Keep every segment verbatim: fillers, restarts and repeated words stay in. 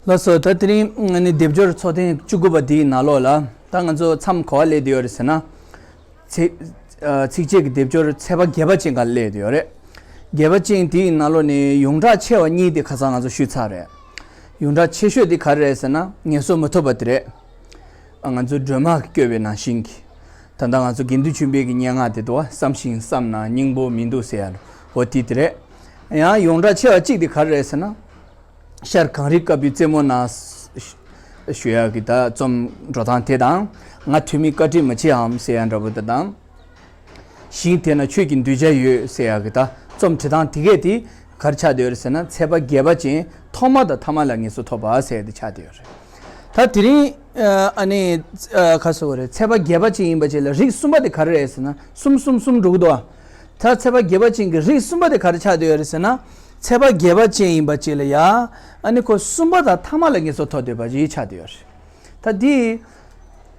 ལགས་སོ། ད་དེ་རིང་ནི་སྡེབ་སྦྱོར་ཚོགས་ཐེངས་བཅུ་དགུ་པ་འདིའི་ནང་ལོགས་ལ། ད་ང་ཚོ་མཚམས་ག་པར་སླེབས་བསྡད་ཡོད་རེད་ཟེར་ན། ཚིགས་ཚིགས་བཅད་ཀྱི་སྡེབ་སྦྱོར་ཚེག་བར་བརྒྱད་པ་ཅན་སྒང་སླེབས་བསྡད་ཡོད་རེད། བརྒྱད་པ་ཅན་དེའི་ནང་ལོགས་ནས་ཡོངས་གྲགས་ཆེ་བ་གཉིས་དེ་ཁ་སང་ང་ཚོ་ཞུས་ཚར་རེད། ཡོངས་གྲགས་ཆེ་ཤོས་དེ་ག་རེ་རེད་ཟེར་ན། ངལ་གསོ་མི་ཐོབ་པ་དེ་རེད། ང་ཚོ་སྒྲོལ་མ་བསྐྱོད་པའི་ནང་བཞིན་གྱི། ད་ལྟ་ང་ཚོ་དགེ་འདུན་ཆོས་འཕེལ་གྱི་སྙན་ངག་དེ་འདུག་བ། བསམ་ཞིང་བསམ་ན་སྙིང་པོ་མི་འདུག་ཟེར་ཡ་ལ། འོ་དེ་དེ་རེད། ཡང་ཡོངས་གྲགས་ཆེ་བ་གཅིག་དེ་ག་རེ་རེད་ཟེར་ན། ཤར་གངས་རིའི་བཀའ་བརྒྱུད་རྩེ་མོ་ན། ཞུ་ཡག་གི་ད་རྩོམ་འགྲོ་སྟངས་དེ་དང་། ང་ཐོན་མིས་བཀའ་དྲིན་མ་ཆེའམ་ཟེར་ཡག་འདྲ་པོ་དེ་དང་། ཞིང་དེ་ན་ཆོས་ཀྱི་གདུལ་བྱ་ཡོད་ཟེར་ཡག་གི་ད་རྩོམ་བྲིས་སྟངས་དེ་གས་དེ་ག་རེ་ཆགས་བསྡད་ཡོད་རེད་ཟེར་ན། ཚེག་བར་བརྒྱད་པ་ཅན་ཐོག་མ་དང་ཐ་མ་ལ་ངལ་གསོ་ཐོབ་པ་ཟེར་ཡག་དེ་ཆགས་བསྡད་ཡོད་རེད། ད་དེ་རིང་ཨ་ནི་ག་རེ་ཟེར་དགོས་རེད། ཚེག་བར་བརྒྱད་པ་ཅན་ཡིན་པ་ཅིག་ལ་རིགས་གསུམ་པ་དེ་ག་རེ་རེད་ཟེར་ན། གསུམ་གསུམ་གསུམ་འགྲོ་གི་འདུག་བ། ད་ཚེག་བར་བརྒྱད་པ་ཅན་གྱི་རིགས་གསུམ་པ་དེ་ག་རེ་ཆགས་བསྡད་ཡོད་རེད་ཟེར་ན། ཚེག་བར་བརྒྱད་པ་ཅན་ཡིན་པ་ཅིག་ལ་ཡ། ཨ་ནི་ཁོ་གསུམ་པ་དང་ཐ་མ་ལ་ངལ་གསོ་ཐོབ་བསྡད་པ་ཅིག་ཆགས་བསྡད་ཡོད་རེད། ད་འདི་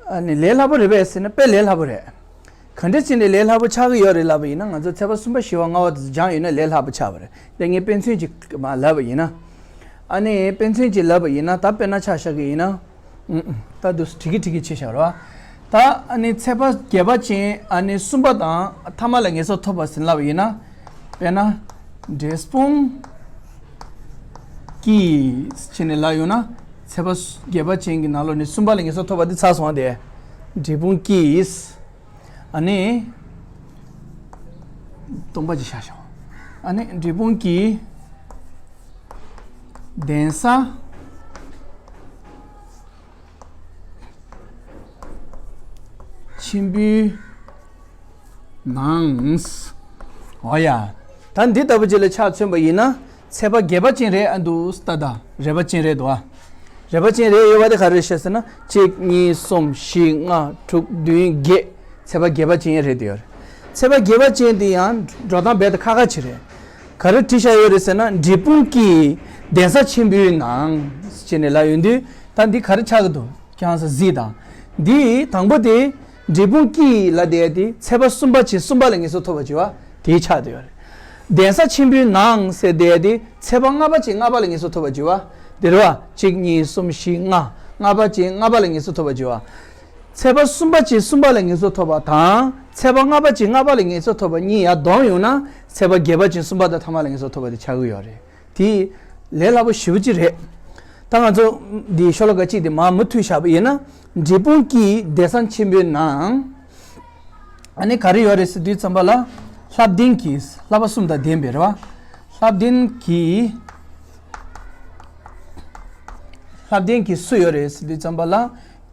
ཨ་ནི་ལས་སླ་པོ་རེད་པས་ཟེར་ན། དཔེ་ལས་སླ་པོ་རེད། ག་འདྲ་བྱས་ནས་ལས་སླ་པོ་ཆགས་ཀྱི་ཡོད་རེད་ལབ་པ་ཡིན་ན། ང་ཚོ་ཚེག་བར་གསུམ་པ་བཞི་པ་ལྔ་པ་དེ་ཚོ་སྦྱངས་ཡོད་ན་ལས་སླ་པོ་ཆགས་པ་རེད། དེ་ངས་དཔེ་མཚོན་ཅིག་མར་ལབ་པ་ཡིན་ན། ཨ་ནི་དཔེ་མཚོན་ཅིག་ལབ་པ་ཡིན་ན། ད་དཔེར་ན་ཆ་བཞག་གི་ཡིན་ན། ཨུ་ཨུ། ད་འདུག་སེ་འགྲིག་གི་འགྲིག་གི་བྱས་བཞག་རེད་བ། ད་ཨ་ནི་ཚེག་བར་བརྒྱད་པ་ཅན་ཨ་ནི་གསུམ་པ་དང་ཐ་མ་ལ་ངལ་གསོ་ཐོབ་པ་ཟེར་ལབ་པ་ཡིན་ན། དཔེར་ན། འབྲས་སྤུངས་ཀྱི་བྱས་ནས་ལབ་ཡོང་ན། ཚེག་བར་བརྒྱད་པ་ཅན་གྱི་ནང་ལོགས་ནས་གསུམ་པ་ལ་ངལ་གསོ་ཐོབ་པ་འདི་ཚར་སོང་བ་དེ། འབྲས་སྤུངས་ཀྱི། ཨ་ནི། སྟོང་པ་ཅིག་བཞག་ཤོག་ཨ་ནི་འབྲས་སྤུངས་ཀྱི་གདན་ས་ཆེན་པོའི་ནང་། འོ་ཡ། ད་འདི་ལྟ་བུ་ཅིག་ལ་ཆ་མཚོན་པ་ཡིན་ན། ཚེག་བར་བརྒྱད་པ་ཅན་རེད་ཨ། འདུག་སེ་ལྟ་ད། རེ་བ་ཅན་རེད་འདུག་ཨ། རེ་བ་ཅན་རེད་ཡོད་པ་དེ་ག་རེ་རེད་ཤག་ཟེར་ན། གཅིག་གཉིས། གསུམ། བཞི། ལྔ། དྲུག་བདུན། བརྒྱད། ཚེག་བར་བརྒྱད་པ་ཅན་རེད་འདུག་ཡོད་རེད། ཚེག་བར་བརྒྱད་པ་ཅན་དེ་ཡང་འགྲོ་སྟངས་རྦད་དེ་ཁག་ཁག་ཅིག་རེད། ག་རེ་བྲིས་བཞག་ཡོད་རེད་ཟེར་ན། འབྲས་སྤུངས་ཀྱི་གདན་ས་ཆེན་པོའི་ནང་བྱས་ནས་ལབ་ཡོང་དུས། ད་འདི་ག་རེ་ཆགས་ཀྱི་འདུག་ཁྱེད་རང་ཚོ་གཟིགས་དང་། འདི་དང་པོ་དེ་འབྲས་སྤུངས་ཀྱི་ལབ་བསྡད་དེ། ཚེག་བར་གསུམ་པ་ཅན་གསུམ་པ་ལ་ངལ་གསོ་ཐོབ་པ་ཅིག་བ་དེ་ཆགས་བསྡད་ཡོད་རེད། གདན་ས་ཆེན་པོའི་ནང་ཟེར་བསྡད་དེ། ཚེག་བར་ལྔ་པ་ཅན་ལྔ་པ་ལ་ངལ་གསོ་ཐོབ་པ་ཅིག་བ་དེ་རེད་བ། གཅིག་གཉིས། གསུམ། བཞི། ལྔ། ལྔ་པ་ཅན་ལྔ་པ་ལ་ངལ་གསོ་ཐོབ་པ་ཅིག་བ། ཚེག་བར་གསུམ་པ་ཅན་གསུམ་པ་ལ་ངལ་གསོ་ཐོབ་པ་དང་། ཚེག་བར་ལྔ་པ་ཅན་ལྔ་པ་ལ་ངལ་གསོ་ཐོབ་པ་གཉིས་ཡར་བསྡོམས་ཡོང་ན། ཚེག་བར་བརྒྱད་པ་ཅན་གསུམ་པ་དང་ཐ་མ་ལ་ངལ་གསོ་ཐོབ་པ་དེ་ཆགས་ཀྱི་ཡོད་རེད། དེ་ལས་སླ་པོ་ཞེ་པོ་ཅིག་རེད། ད་ང་ཚོ་འདི་ཤོ་ལོ་ཀ་གཅིག་དེ་མར་མུ་མཐུད་བཞག་པ་ཡིན་ན། འབྲས་སྤུངས་ཀྱི་གདན་ས་ཆེན་པོའི་ནང་། ཨ་ནི་ག་རེ་ཡོད་རེད་ཟེར་དུས་ཙམ་པ་ལ། ལྷ་བདེན་གྱི། ལྷ་པ་གསུམ་དང་ལྡན་པའི་རེད་བ། ལྷ་བདེན་གྱི། ལྷ་བདེན་གྱི་སུ་ཡོད་རེད་ཟེར་དུས་ཙམ་པ་ལ།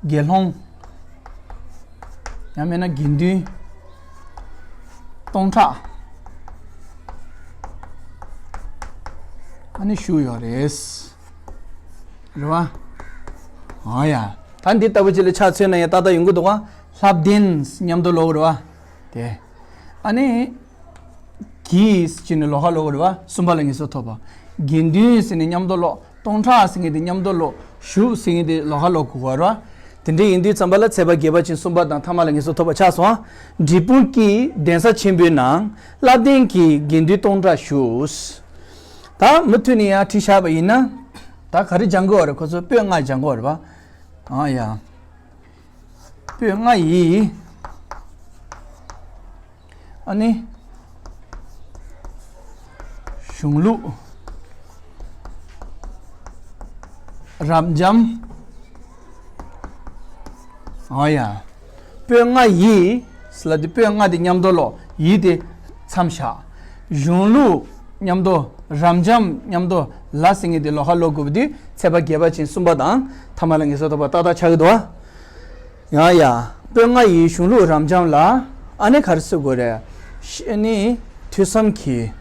དགེ་སློང་། ཡང་མིན་ན་དགེ་འདུན་སྟོང་ཕྲག་ཨ་ནི་བཞུགས་ཡོད་རེད། རེད་བ། ཨ་ཡ། ད་འདི་ལྟ་བུ་ཅིག་ལ་ཆ་མཚོན་ན་ཡང་ཏག་ཏག་ཡོང་གི་འདུག་ག་ལྷ་བདེན་མཉམ་དུ་ཀློག་རེད་བ། དེ། ཨ་ནི། གྱི་ཟེར་ནས་ལོགས་ཀ་ཀློག་རེད་བ། གསུམ་པ་ལ་ངལ་གསོ་ཐོབ་པ། དགེ་འདུན་ཟེར་ནས་མཉམ་དུ་ཀློག་སྟོང་ཕྲག་ཟེར་མཁན་དེ་མཉམ་དུ་ཀློག་བཞུགས་ཟེར་མཁན་དེ་ལོགས་ཀ་ཀློག་དགོས་པ་རེད་བ། དེ་འདྲ་ཡིན་དུས་ཙམ་པ་ལ་ཚེག་བར་བརྒྱད་པ་ཅན་གསུམ་པ་དང་ཐ་མ་ལ་ངལ་གསོ་ཐོབ་པ་ཆགས་སོང་། འབྲས་སྤུངས་ཀྱི་གདན་ས་ཆེན་པོའི་ནང་། ལྷ་བདེན་གྱི་དགེ་འདུན་སྟོང་ཕྲག་བཞུགས། ད་མུ་མཐུད་ནས་ཡང་བྲིས་བཞག་པ་ཡིན་ན། ད་ག་རེ་སྦྱང་དགོས་པ་རེད། ཁོ་ཚོ་པོད་ལྔ་སྦྱང་དགོས་པ་རེད་བ། ཨ་ཡ། པོད་ལྔ་ཡི། ཨ་ནི། གཞུང་ལུགས། རབ་འབྱམས། ཨ་ཡ། པོད་ལྔ་ཡི། ཟེར་ལབ་དུས་པོད་ལྔ་དེ་མཉམ་དུ་ཀློག་ཡི་དེ་མཚམས་བཞག་གཞུང་ལུགས་མཉམ་དུ། རབ་འབྱམས་མཉམ་དུ། ལ་ཟེར་མཁན་དེ་ལོགས་ཀ་ཀློག་དགོས་པ་དེ་ཚེག་བར་བརྒྱད་པ་ཅན་གསུམ་པ་དང་ཐ་མ་ལ་ངལ་གསོ་ཐོབ་པ་ཏག་ཏག་ཆགས་ཀྱི་འདུག་བ། ཡ་ཡ། པོད་ལྔ་ཡི་གཞུང་ལུགས་རབ་འབྱམས་ལ། ཨ་ནི་ག་རེ་ཟེར་དགོས་རེད། ཤ་ནི་ཐོས་བསམ་གྱི།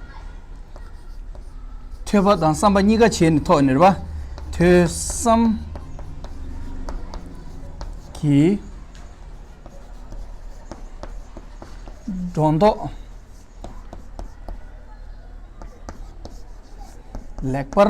ཐོས་པ་དང་བསམ་པ་གཉིས་ཀ་བྱས་ནས་ཐོག་ནས་རེད་བ། ཐོས་བསམ་གྱི་སྒྲོ་འདོགས། ལེགས་པར་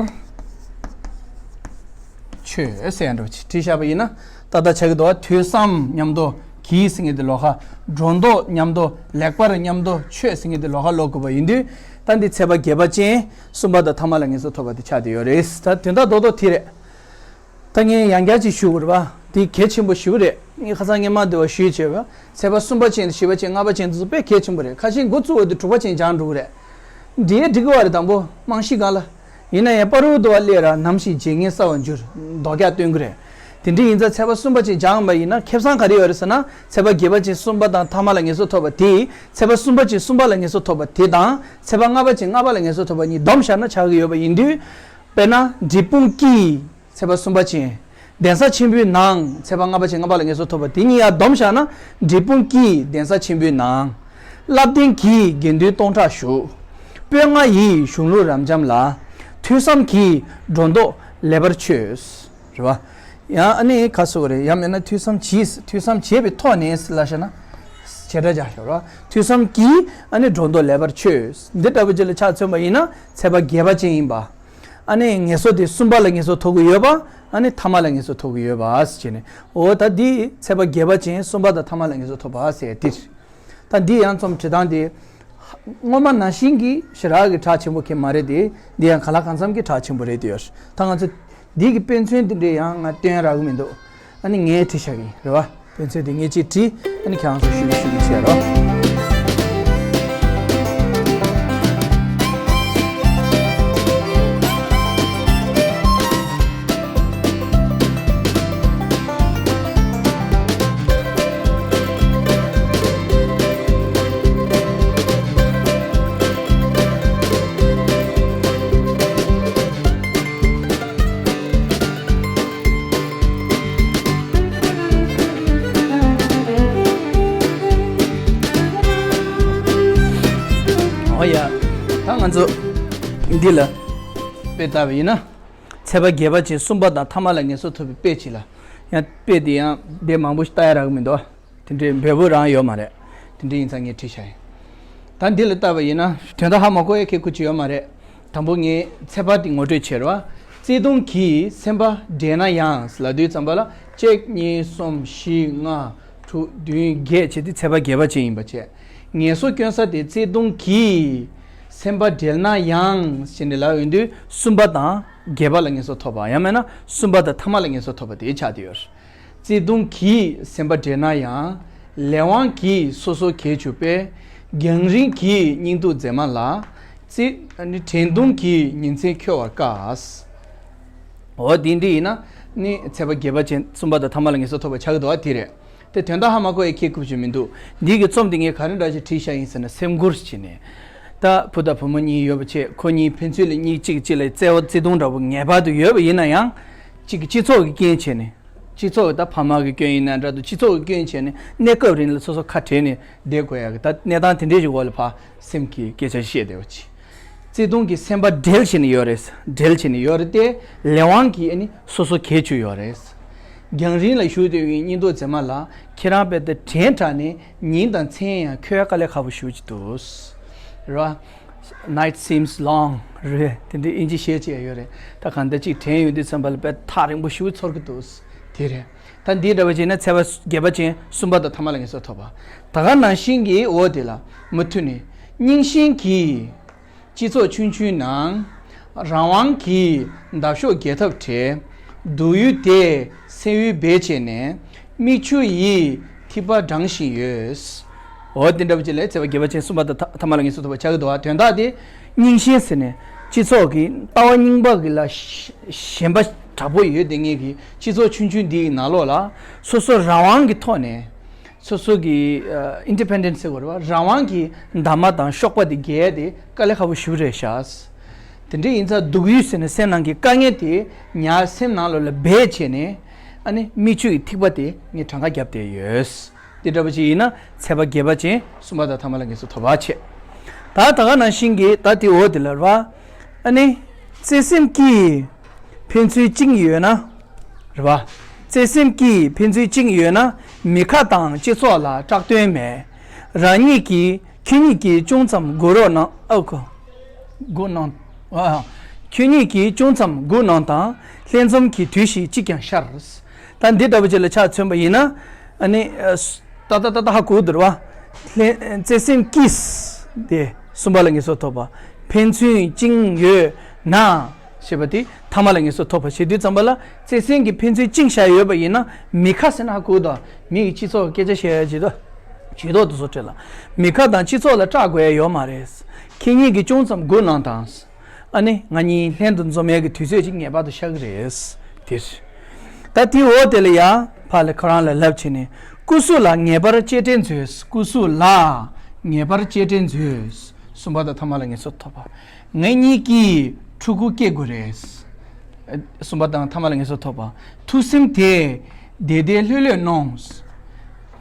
ཆོད་ཟེར་ཡ་འདྲ་བོ་ཅིག་བྲིས་བཞག་པ་ཡིན་ན་ཏག་ཏག་ཆགས་ཀྱི་འདུག་བ། ཐོས་བསམ་མཉམ་དུ་གྱིས་ཟེར་མཁན་དེ་ལོགས་ཀ། སྒྲོ་འདོགས་མཉམ་དུ། ལེགས་པར་མཉམ་དུ་ཆོད་ཟེར་མཁན་དེ་ལོགས་ཀ་ཀློག་དགོས་པ་ཡིན་དུས། ད་འདི་ཚེག་བར་བརྒྱད་པ་ཅན་གསུམ་པ་དང་ཐ་མ་ལ་ངལ་གསོ་ཐོབ་པ་དེ་ཆགས་བསྡད་ཡོད་རེད། ད་དོན་དག་རྡོག་རྡོག་དེ་རེད། ད་ངས་ཡང་བསྐྱར་ཅིག་ཞུ་དགོས་རེད་པ། འདི་གལ་ཆེན་པོ་ཞེ་པོ་རེད། ངས་ཁ་སང་སྔོན་མ་འདི་བ་ཞུས་བྱས་པ། ཚེས་པ་གསུམ་པ་ཅན། བཞི་པ་ཅན། ལྔ་པ་ཅན་དེ་ཚོ་དཔེ་གལ་ཆེན་པོ་རེད། ཁ་ཤས་འགོ་བཙུགས་པ་དེ་དྲུག་པ་ཅན་སྦྱངས་འགྲོ་གི་རེད། འདི་ཡས་འགྲིག་གི་བ་རེད། དང་པོ་རྨང་གཞི་སྒང་ལ། ཡིན་ན་ཡང་བར་དུ་བ་སླེབས་ར་ནམ་ཞིག་བརྗེད་ངས་གསལ་བར་འགྱུར། ལྡོག་རྒྱག་སྟོན་གི་རེད། དེ་འདྲ་ཡིན་ཙང་ཚེས་པ་གསུམ་པ་ཅན་སྦྱངས་པ་ཡིན་ན་ཁེ་བཟང་ག་རེ་ཡོད་རེད་ཟེར་ན། ཚེས་པ་བརྒྱད་པ་ཅན་གསུམ་པ་དང་ཐ་མ་ལ་ངེས་སུ་ཐོབ་པ་དེ། ཚེས་པ་གསུམ་པ་ཅན་གསུམ་པ་ལ་ངེས་སུ་ཐོབ་པ་དེ་དང་། ཚེས་པ་ལྔ་པ་ཅན་ལྔ་པ་ལ་ངེས་སུ་ཐོབ་པ་གཉིས་བསྡོམས་བཞག་ན་ཆགས་ཀྱི་ཡོད་པ་ཡིན་དུས། དཔེར་ན་འབྲས་སྤུངས་ཀྱི། ཚེས་པ་གསུམ་པ་ཅན། གདན་ས་ཆེན་པོའི་ནང་། ཚེས་པ་ལྔ་པ་ཅན་ལྔ་པ་ལ་ངེས་སུ་ཐོབ་པ་དེ་གཉིས་ཡར་བསྡོམས་བཞག་ན། འབྲས་སྤུངས་ཀྱི་གདན་ས་ཆེན་པོའི་ནང་། བསླབ་ལྡན་གྱི་དགེ་འདུན་སྟོང་ཕྲག་བཞུགས། སྤོས་ལྔ་ཡི་གཞུང་ལུགས་རབ་འབྱམས་ལ། ཐོས་བསམ་གྱི་སྒྲོ་འདོགས་ལེགས་པར་ཆོད། རེད་བ། ཡང་ཨ་ནི་ཁ་སོ་རེད། ཡང་མིན་ན་ཐོས་བསམ་གྱིས། ཐོས་བསམ་བྱས་པའི་ཐོག་ནས་ལ་བཤད་ན། བྱེད་སྒྲ་རྒྱག་ཤོག་ར། ཐོས་བསམ་གྱིས་ཨ་ནི་སྒྲོ་འདོགས་ལེགས་པར་ཆོད། འདི་ལྟ་བུ་ཅིག་ལ་ཆ་མཚོན་པ་ཡིན་ན་ཚེས་པ་བརྒྱད་པ་ཅན་ཡིན་པ། ཨ་ནི་ངེས་སོ་དེ་གསུམ་པ་ལ་ངེས་སོ་ཐོབ་ཀྱི་ཡོད་པ། ཨ་ནི་ཐ་མ་ལ་ངེས་སོ་ཐོབ་ཀྱི་ཡོད་པ་ཟེར་ནས། འོ་ད་འདི་ཚེས་པ་བརྒྱད་པ་ཅན་གསུམ་པ་དང་ཐ་མ་ལ་ངེས་སོ་ཐོབ་པ་ཟེར་འདི་རེད། ད་འདི་ཡང་རྩོམ་བྲིས་སྟངས་དེ། སྔོན་མ་ནང་བཞིན་གྱི་ཞེ་དྲག་གི་གྲགས་ཆེན་པོ་གང་མ་རེད་དེ། འདི་ཡང་གང་ལ་གང་འཚམ་གྱི་གྲགས་ཆེན་པོ་རེད་དེ་ཡོད། ད་ང་ཚོ་འདི་གི་དཔེ་མཚོན་དེ་འདྲས་ཡང་ང་སྟོན་རག་གི་མི་འདུག་ཨ་ནི་ངས་བྲིས་བཞག་གི་རེད་བ། དཔེ་མཚོན་དེ་ངས་ཅིག་བྲིས། ཨ་ནི་ཁྱེད་རང་ཚོ་ཞུ་གི་ཞུ་གི་བྱས་རོགས། ཨོ་ཡ། ད་ང་ཚོ་འདི་ལ་དཔེ་ལྟ་བ་ཡིན་ན། ཚེས་པ་བརྒྱད་པ་ཅན་གསུམ་པ་དང་ཐ་མ་ལ་ངེས་སོ་ཐོབ་པའི་དཔེ་ཅིག་ལ། ཡང་དཔེ་དེ་ཡང་དེ་མང་པོ་ཞིག་ལྟ་ཡ་རག་གི་མི་འདུག་དེ་འདྲའི་འབེལ་པོ་རང་ཡོད་མ་རེད། དེ་འདྲ་ཡིན་ཙང་ངས་བྲིས་བཞག་ཡིན། ད་འདི་ལ་ལྟ་བ་ཡིན་ན་དོན་དག་ཧ་མ་གོ་ཡ་ཁེ་ཁུ་ཅི་ཡོད་མ་རེད། དང་པོ་ངས་ཚེས་པ་དེ་ངོ་སྤྲོད་བྱེད་རོགས། བརྩེ་དུང་གིས་སེམས་པ་བསྒྲལ་ན་ཡང་ལབ་དུས་ཙམ་པ་ལ་གཅིག་གཉིས་གསུམ་བཞི་ལྔ་དྲུག་བདུན་བརྒྱད་བྱས་ཏེ་ཚེས་པ་བརྒྱད་པ་ཅན་ཡིན་པ་བྱས། ངལ་གསོ་སྐྱོན་ས་དེ་བརྩེ་དུང་གིས་སེམས་པ་བསྒྲལ་ན་ཡང་ཞེས་ནས་ལབ་ཡོང་དུས་གསུམ་པ་དང་བརྒྱད་པ་ལ་ངལ་གསོ་ཐོབ་པ། ཡང་མིན་ན་གསུམ་པ་དང་ཐ་མ་ལ་ངལ་གསོ་ཐོབ་པ་དེ་ཆགས་བསྡད་ཡོད། བརྩེ་དུང་གིས་སེམས་པ་བསྒྲལ་ན་ཡང་། ལས་དབང་གིས་སོ་སོ་གས་གྱུར་པས། རྒྱང་རིང་གི་སྙིང་སྡུག་མཛེས་མ་ལ། བརྩེ། དྲན་གདུང་གི་ཉིན་མཚན་འཁྱོལ་བར་དཀའ། འོ་དེ་འདྲ་ཡིན་ན་ནི་ཚེས་པ་བརྒྱད་པ་ཅན་གསུམ་པ་དང་ཐ་མ་ལ་ངལ་གསོ་ཐོབ་པ་ཆགས་ཀྱི་འདུག་བ་དེ་རེད། དེ་དོན་དག་ཧ་མ་གོ་ཡ་ཁེ་ཁུ་ཅི་མི་འདུག་འདི་གི་རྩོམ་འདི་ངས་ག་རེ་འདྲ་ཞིག་བྲིས་བཞག་ཡིན་ཟེར་ན་སེམས་ཁུར་བྱས་ནས། ད་བུ་དང་བུ་མོ་གཉིས་ཡོད་པ་བྱས་ཁོ་གཉིས་ཕན་ཚུན་ལ་གཉིས་གཅིག་གཅིག་ལ་བརྩེ་བ་བརྩེ་དུང་འདྲ་པོ་ངེས་པར་དུ་ཡོད་པ་ཡིན་ན་ཡང་། གཅིག་གི་སྤྱི་ཚོགས་ཀྱི་རྐྱེན་བྱས་ནས། སྤྱི་ཚོགས་ཀྱི་ད་ཕ་མ་གི་སྐྱོན་ཡིན་ན་འདྲ་འདུག་སྤྱི་ཚོགས་ཀྱི་སྐྱོན་བྱས་ནས་གནས་སྐབས་རིང་ལ་སོ་སོ་ཁ་བྲལ་ནས་བསྡད་དགོས་ཡ་གི་ད་གནས་སྟངས་དེ་འདྲའི་ཞིག་འོག་ལ་ཕ་སེམས་ཀྱི་སྐད་ཆ་བཤད་བསྡད་པ་ཅིག་བརྩེ་དུང་གི་སེམས་པ་བསྒྲལ་བྱས་ནས་ཡོད་རེད། བསྒྲལ་བྱས་ནས་ཡོད་རེད་དེ། ལས་དབང་གིས་ཨ་ནི་སོ་སོ་གས་གྱུར་ཡོད་རེད། རྒྱང་རིང་ལ་བཞུགས་བསྡད་པའི་སྙིང་སྡུག་མཛེས་མ་ལ་ཁྱེད་རང་དཔེ་ད་དྲན་དྲགས་ནས་ཉིན་དང་མཚན་ཡང་འཁྱོལ་དཀའ་ལས་ཁག་པོ་ཞེ་པོ་ཅིག་འདུག་རེད་བ། Night seems long རེད། དེ་འདྲའི་དབྱིན་ཇི་བཤད་ཅིག་ཡོད་རེད། ད་གང་ལྟར་ཅིག་དྲན་ཡོང་དུས་ཙམ་པ་ལ་དཔེ་ཐག་རིང་པོ་ཞེ་པོ་ཚོར་གྱི་འདུག་དེ་རེད། ད་འདི་འདྲ་བ་བྱས་ན་ཚེས་པ་བརྒྱད་པ་ཅན་གསུམ་པ་དང་ཐ་མ་ལ་ངལ་གསོ་ཐོབ་པ། ད་ག་ནང་བཞིན་གྱི་འོ་དེ་ལ་མུ་མཐུད་ནས་རྙིང་ཞེན་གྱིས་སྤྱི་ཚོགས་ཆུང་ཆུང་ནང་། རང་དབང་གི་འདབ་གཤོག་རྒྱས་ཐབས་བྲལ། སྡུག་ཡུས་དེ་སེམས་ཡུལ་བེད་སྤྱད་ནས། མིག་ཆུ་ཡིས་ཐིགས་པ་བགྲང་བཞིན་ཡོད། འོ་དེ་འདྲ་པོ་ཅིག་ལས་ཚེས་པ་བརྒྱད་པ་ཅན་གསུམ་པ་དང་ཐ་ཐ་མ་ལ་ངལ་གསོ་ཐོབ་པ་ཆགས་ཀྱི་འདུག་བ། དོན་དག་དེ་རྙིང་ཞེན་ཟེར་ནས་སྤྱི་ཚོགས་ཀྱི་ལྟ་བ་རྙིང་པ་གི་ལ་ཞེན་པ་དྲག་པོ་ཡོད་དེ་ངེད་ཀྱི་སྤྱི་ཚོགས་ཆུང་ཆུང་འདིའི་ནང་ལོགས་ལ་སོ་སོ་རང་དབང་གི་ཐོག་ནས། སོ་སོ་གི་ཨ་independent ཟེར་དགོས་རེད་བ། རང་དབང་གི་འདབ་མ་དང་གཤོག་པ་དེ་རྒྱས་ཏེ་དཀའ་ལས་ཁག་པོ་ཞེ་པོ་རེད་ཤག་དེ་འདྲ་ཡིན་ཙང་སྡུག་ཡུས་ཟེར་ནས་སེམས་ནང་གི་དཀའ་ངལ་དེ་ཉར་སེམས་ནང་ལོགས་ལ་སྦས་བྱས་ནས། ཨ་ནི་མིག་ཆུ་ཡི་ཐིགས་པ་དེ་ངས་གྲངས་ཀ་བརྒྱབ་བསྡད་ཡོད། དེ་འདྲ་པོ་ཅིག་ཡིན་ན་ཚེས་པ་བརྒྱད་པ་ཅན་གསུམ་པ་དང་ཐ་མ་ལ་ངལ་གསོ་ཐོབ་པ་བྱེད། ད་ད་ག་ནང་བཞིན་གྱི་ད་དེ་འོ་དེ་ལ་རེད་བ། ཨ་ནི་བརྩེ་སེམས་ཀྱིས་ཕན་ཚུན་བཅིངས་ཡོད་ན། རེད་བ། བརྩེ་སེམས་ཀྱིས་ཕན་ཚུན་བཅིངས་ཡོད་ན། མི་ཁ་དང་སྤྱི་ཚོགས་ལ་སྐྲག་དོན་མེད། རང་ཉིད་ཀྱིས་ཁྱོད་ཉིད་ཀྱིས་ཅུང་ཙམ་སྒུག་རོགས་གནང་། ཨ་ཁོ། སྒུག་གནང་། ཨ། ཁྱོད་ཉིད་ཀྱིས་ཅུང་ཙམ་སྒུག་གནང་དང་། ལྷན་འཛོམས་ཀྱི་དུས་ཤིག་གཅིག་ཀྱང་ཤར། ད་འདི་འདྲ་པོ་ཅིག་ལ་ཆ་མཚོན་པ་ཡིན་ན། ཨ་ནི། ཨ། ཏག་ཏག་ཏག་ཏག་ཧ་གོ་འདུག་རེད་བ། ལྷན། བརྩེ་སེམས་ཀྱིས། དེ་གསུམ་པ་ལ་ངལ་གསོ་ཐོབ་པ། ཕན་ཚུན་བཅིངས་ཡོད་ན། ཞེས་པ་དེ་ཐ་མ་ལ་ངེས་སུ་ཐོབ་པ་ཞེས་དུས་ཙམ་པ་ལ། བརྩེ་སེམས་ཀྱི་ཕན་ཚུན་བཅིངས་བཞག་ཡོད་པ་ཡིན་ན། མི་ཁ་ཟེར་ན་ཧ་གོ་དང་། མི་གི་སྤྱི་ཚོགས་སྐད་ཆ་བཤད་ཡ་ཇུས་གཏོགས་ཇུས་གཏོགས་དེ་ཚོ་བྲིས་ལ། མི་ཁ་དང་སྤྱི་ཚོགས་ལ་སྐྲག་དགོས་ཡ་ཡོད་མ་རེད། ཁྱེད་གཉིས་ཀྱིས་ཅུང་ཙམ་སྒུག་གནང་དང་། ཨ་ནི་ང་གཉིས་ལྷན་དུ་འཛོམས་ཡས་ཀྱི་དུས་ཚོད་ཅིག་ངེས་པར་དུ་ཤར་གི་རེད། དེ་རེད། ད་དེའི་འོག་དེ་ལ་ཡ་ཕར་ལ་ཁོ་རང་ལ་ལབ་བྱས་ནས། སྐུ་གཟུགས་ལ་ངེས་པར་གཅེས་སྤྲས་མཛོད། སྐུ་གཟུགས་ལ་ངེས་པར་གཅེས་སྤྲས་མཛོད། གསུམ་པ་དང་ཐ་མ་ལ་ངེས་སུ་ཐོབ་པ། ངེད་གཉིས་ཀྱིས་ཕྲུ་གུ་སྐྱེ་དགོས་རེད། གསུམ་པ་དང་ཐ་མ་ལ་ངེས་སུ་ཐོབ་པ། ཐུགས་སེམས་དེ་བདེ་བདེ་ལྷོད་ལྷོད་གནོངས།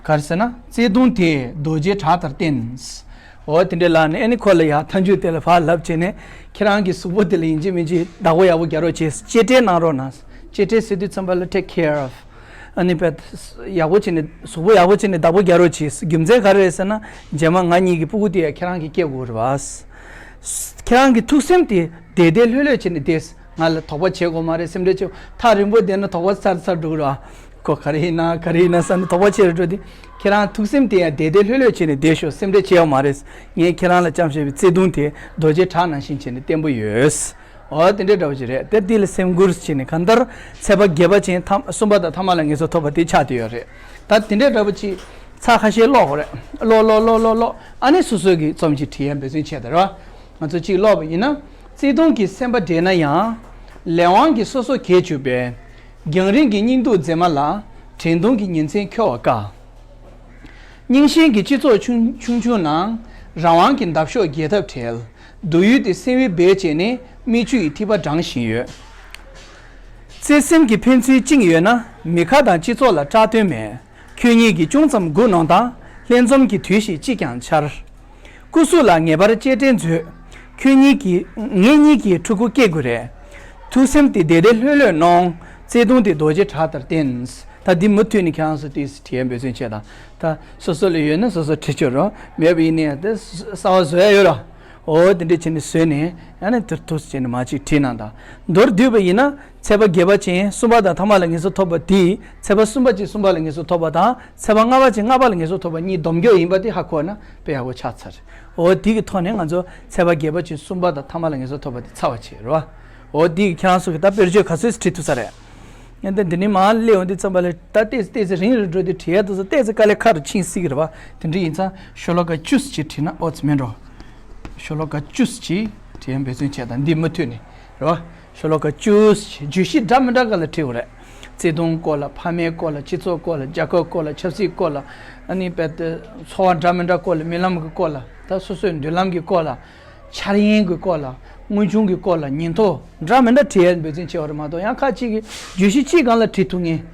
ག་རེ་ཟེར་ན། བརྩེ་དུང་དེ་རྡོ་རྗེ་བྲག་ལྟར་བརྟན། འོ་དེ་འདྲའི་ལབ་ནས། ཨ་ནི་ཁོ་ལ་ཡ་མཐའ་མཇུག་དེ་ལ་ཕར་ལབ་བྱས་ནས། ཁྱེད་རང་གི་གཟུགས་པོ་དེ་ལ་ཡིན་གཅིག་མིན་གཅིག་བདག་པོ་ཡག་པོ་རྒྱག་རོགས་བྱེད། གཅེས་སྤྲས་གནང་རོགས་གནང་། གཅེས་སྤྲས་ཟེར་དུས་ཙམ་པ་ལ་take care of། ཨ་ནི་བས་ཡག་པོ་བྱས་ནས། གཟུགས་པོ་ཡག་པོ་བྱས་ནས་བདག་པོ་རྒྱག་རོགས་བྱེད། རྒྱུ་མཚན་ག་རེ་རེད་ཟེར་ན། རྗེས་མ་ང་གཉིས་ཀྱི་སྤུ་གུ་དེ་ཡ་ཁྱེད་རང་གིས་སྐྱེ་དགོས་རེད་བ། ཁྱེད་རང་གི་ཐུགས་སེམས་དེ་བདེ་བདེ་ལྷོད་ལྷོད་བྱས་ནས་བསྡད། ང་ལ་དོགས་པ་བྱེད་དགོས་མ་རེད། སེམས་ཁྲལ་བྱེད། ཐག་རིང་པོ་བསྡད་ན་དོགས་པ་ཚར་ཚར་འགྲོ་གི་རེད་བ། ཁོ་ག་རེ་ཡིན་ན་ག་རེ་ཡིན་ན་བསམ་ནས་དོགས་པ་བྱེད་རེ་འགྲོ་དུས། ཁྱེད་རང་ཐུགས་སེམས་དེ་ཡང་བདེ་བདེ་ལྷོད་ལྷོད་བྱས་ནས་བསྡད་ཤོག་སེམས་ཁྲལ་བྱེད་ཡོང་མ་རེད། ངས་ཁྱེད་རང་ལ་བཅངས་བཞག་པའི་བརྩེ་དུང་དེ་རྡོ་རྗེ་བྲག་ནང་བཞིན་བྱས་ནས་བརྟན་པོ་ཡོད། འོ་དེ་འདྲའི་འདྲ་བོ་ཅིག་རེད། དེ་འདི་ལ་སེམས་ཁུར་བྱས་ནས། གང་ལྟར་ཚེས་པ་བརྒྱད་པ་ཅན་ཐམ་གསུམ་པ་དང་ཐ་མ་ལ་ངེས་སུ་ཐོབ་པ་དེ་ཆགས་བསྡད་ཡོད་རེད། ད་དེ་འདྲའི་འདྲ་བོ་ཅིག་ཚར་ཁ་ཤས་ཀློག་དགོས་རེད། ཀློག་ཀློག་ཀློག་ཀློག་ཀློག་ཨ་ནི་སོ་སོ་གི་རྩོམ་ཅིག་བྲིས་ཡ་འབད་བརྩོན་བྱས་དང་ར། ང་ཚོ་ཅིག་ཀློག་པ་ཡིན་ན། བརྩེ་དུང་གི་སེམས་པ་འདྲེས་ན་ཡང་། ལས་དབང་གིས་སོ་སོ་གས་གྱུར་པའི། རྒྱང་རིང་གི་སྙིང་སྡུག་མཛེས་མ་ལ། དྲན་གདུང་གི་ཉིན་མཚན་འཁྱོལ་བ་དཀའ། རྙིང་ཞེན་གྱི་སྤྱི་ཚོགས་ཆུང་ཆུང་ཆུང་ནང་། རང་དབང་གི་འདབ་གཤོག་རྒྱས་ཐབས་བྲལ། སྡུག་ཡུས་དེ་སེམས་དབུས་སྦས་བྱས་ནས། མིག་ཆུ་ཡི་ཐིགས་པ་བགྲང་བཞིན་ཡོད། བརྩེ་སེམས་ཀྱི་ཕན་ཚུན་བཅིངས་ཡོད་ན། མི་ཁ་དང་སྤྱི་ཚོགས་ལ་སྐྲག་དོན་མེད། ཁྱོད་གཉིས་ཀྱིས་ཅུང་ཙམ་སྒུག་གནང་དང་། ལྷན་འཛོམས་ཀྱི་དུས་ཤིག་ཅིས་ཀྱང་འཆར། སྐུ་གཟུགས་ལ་ངེས་པར་གཅེས་སྤྲས་མཛོད། ཁྱོད་གཉིས་ཀྱིས། ངེད་གཉིས་ཀྱིས་ཕྲུ་གུ་སྐྱེ་དགོས་རེད། ཐུགས་སེམས་དེ་བདེ་བདེ་ལྷོད་ལྷོད་གནོངས། བརྩེ་དུང་དེ་རྡོ་རྗེ་བྲག་ལྟར་བརྟན། ད་འདི་མུ་མཐུད་ནས་ཁྱེད་རང་ཚོ་ཏོག་ཙམ་བྲིས་ཡ་འབད་བརྩོན་བྱེད་དང་། ད་སོ་སོ་ལ་ཡོད་ན་སོ་སོ་བྲིས་ཆོག་རོགས། མེད་པ་ཡིན་ན་ཡང་དེ་གསར་པ་བཟོ་ཡ་ཡོད་ར། འོ་དེ་འདྲས་བྱས་ནས་བཟོས་ནས། ཡང་ན་དེར་ཐུགས་བྱས་ནས་མ་ཅིག་བྲིས་གནང་དང་། མདོར་བསྡུས་པ་ཡིན་ན། ཚེས་པ་བརྒྱད་པ་ཅན་གསུམ་པ་དང་ཐ་མ་ལ་ངེས་སུ་ཐོབ་པ་དེ། ཚེས་པ་གསུམ་པ་ཅན་གསུམ་པ་ལ་ངེས་སུ་ཐོབ་པ་དང་། ཚེས་པ་ལྔ་པ་ཅན་ལྔ་པ་ལ་ངེས་སུ་ཐོབ་པ་གཉིས་སྡོམ་རྒྱག་ཡིན་པ་དེ་ཧ་གོ་ན་དཔེ་ཡག་པོ་ཆགས་ཚར། འོ་དེ་གི་ཐོག་ནས་ང་ཚོ་ཚེས་པ་བརྒྱད་པ་ཅན་གསུམ་པ་དང་ཐ་མ་ལ་ངེས་སུ་ཐོབ་པ་དེ་ཚར་བ་བྱེད་རོགས། འོ་དེ་གི་ཁྱེད་རང་ཚོ་གི་ད་དཔེར་བརྗོད་ག་ཚོད་བྲིས་ཐུབ་ས་རེད། ཡང་ད་འདི་ནས་མར་སླེབས་འོང་དུས་ཙམ་པ་ལ། ད་ཏོག་ཙམ་ཏོག་ཙམ་རིང་རུ་འགྲོ་དུས་བྲིས་ཡ་དེ་ཚོ་ཏོག་ཙམ་དཀའ་ལས་ཁག་རུ་ཕྱིན་སྲིད་ཀྱི་རེད་པ། དེ་འདྲ་ཡིན་ཙང་ཤོ་ལོ་ཀ་བཅུ་ཙམ་ཅིག་བྲིས་ན་ཨོ་ཙི་མེད་འགྲོ། ཤོ་ལོ་ཀ་བཅུ་ཙམ་ཅིག་བྲིས་ཡ་འབད་བརྩོན་བྱས་དང་། འདི་མུ་མཐུད་ནས་རེད་པ། ཤོ་ལོ་ཀ་བཅུ་ཙམ་ཅིག་བརྗོད་གཞི་འདྲ་མི་འདྲ་སྒང་ལ་བྲིས་དགོས་རེད། བརྩེ་དུང་སྐོར་ལ། ཕ་མའི་སྐོར་ལ། སྤྱི་ཚོགས་སྐོར་ལ། རྒྱལ་ཁབ་སྐོར་ལ། ཆབ་སྲིད་སྐོར་ལ། ཨ་ནི་དཔེ་དེ་འཚོ་བ་འདྲ་མི་འདྲ་སྐོར་ལ། རྨི་ལམ་གྱི་སྐོར་ལ། ད་སོ་སོའི་མདུན་ལམ་གྱི་སྐོར་ལ། འཆར་ཡན་གྱི་སྐོར་ལ། དངོས་བྱུང་གི་སྐོར་ལ། ཉིན་ཐོ་འདྲ་མི་འདྲ་བྲིས་ཡ་འབད་བརྩོན་བྱེད་པ་རེད་མ་གཏོགས། ཡང་ཁ་ཅིག་གིས་བརྗོད་གཞི་གཅིག་སྒང་ལ་བྲིས་ཐུབ་ངེས།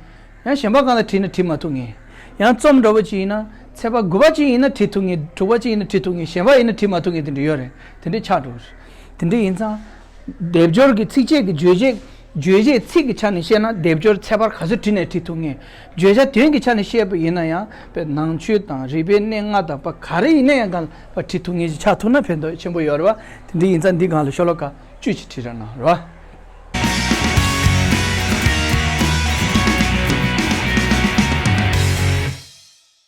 ཡང་གཞན་པ་སྒང་ལ་བྲིས་ན་བྲིས་མ་ཐུབ་ངེས། ཡང་རྩོམ་འདྲ་པོ་ཅིག་ཡིན་ན། ཚེས་པ་དགུ་པ་ཅིག་ཡིན་ན་བྲིས་ཐུབ་ངེས། དྲུག་པ་ཅིག་ཡིན་ན་བྲིས་ཐུབ་ངེས། གཞན་པ་ཡིན་ན་བྲིས་མ་ཐུབ་ངེས། དེ་འདྲ་ཡོད་རེད། དེ་འདྲ་ཆགས་འགྲོ་གི་རེད། དེ་འདྲ་ཡིན་ཙང་། སྡེབ་སྦྱོར་གྱི་ཚིགས་བཅད་ཀྱི་བརྗོད་བྱ། བརྗོད་བྱའི་ཚིག་གི་ཆ་ནས་བཤད་ན། སྡེབ་སྦྱོར་ཚེག་བར་ག་ཚོད་བྲིས་ནས་བྲིས་ཐུབ་ངེས། བརྗོད་བྱ་དོན་གྱི་ཆ་ནས་བཤད་པ་ཡིན་ན་ཡང་། དཔེ་ནང་ཆོས་དང་རིག་པའི་གནས་ལྔ་དང་། པ་ག་རེ་ཡིན་ན་ཡང་སྒང་ལ་བྲིས་ཐུབ་ངེས་ཅིག་ཆགས་ཐུབ་ན་ཕན་ཐོགས་ཆེན་པོ་ཡོད་རེད་པ། དེ་འདྲ་ཡིན་ཙང་འདི་སྒང་ལ་ཤོ་ལོ་ཀ་བཅུ་ཅིག་བྲིས་རོགས་གནང་རོགས།